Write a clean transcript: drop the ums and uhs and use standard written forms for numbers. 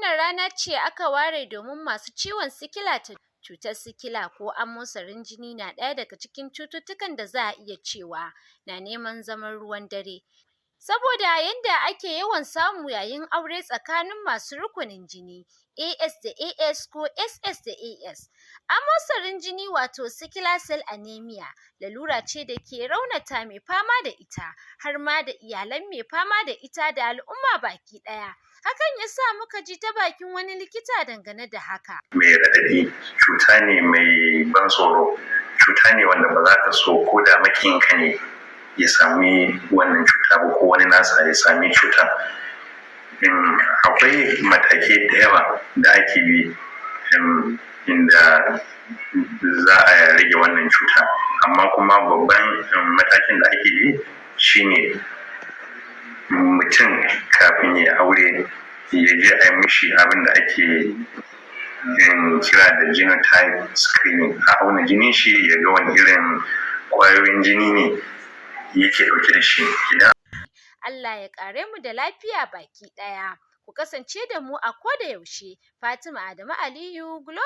Wannan rana ce aka ware domin masu ciwon sikila ta. Cutar sikila ko amosarin jini na ɗaya daga cikin cututtukan da za a iya cewa na neman zaman ruwan dare, saboda yanda ake yawan samu yayin aure tsakanin masu rukunin jini AS da AS ko SS da AS. Amosarin jini, wato sickle cell anemia, lalura ce da ke raunata mai fama da ita, har ma da iyalan mai fama da ita da al'umma baki ɗaya. Hakan yasa muka ji ta bakin wani likita dangane da haka. Mai raɗaɗi, cuta ne mai ban tsoro, cuta ne wanda ba za ka so ko da makiyinka ne ya sami wannan cuta ba, ko wani nasa ya sami cuta. Akwai matakai da yawa da ake bi inda za a rage wannan cuta, amma kuma babban matakin da ake bi shine mutum kafin ya aure ya je a yi mishi abin da ake kira da genotype screening, a auna jinin shi ya ga wani irin kwayoyin jini ne yake ɗauke da shi idan Allah ya ƙare mu da lafiya baki ɗaya. Ku kasance da mu a koda yaushe. Fatima Adamu Aliyu, Global.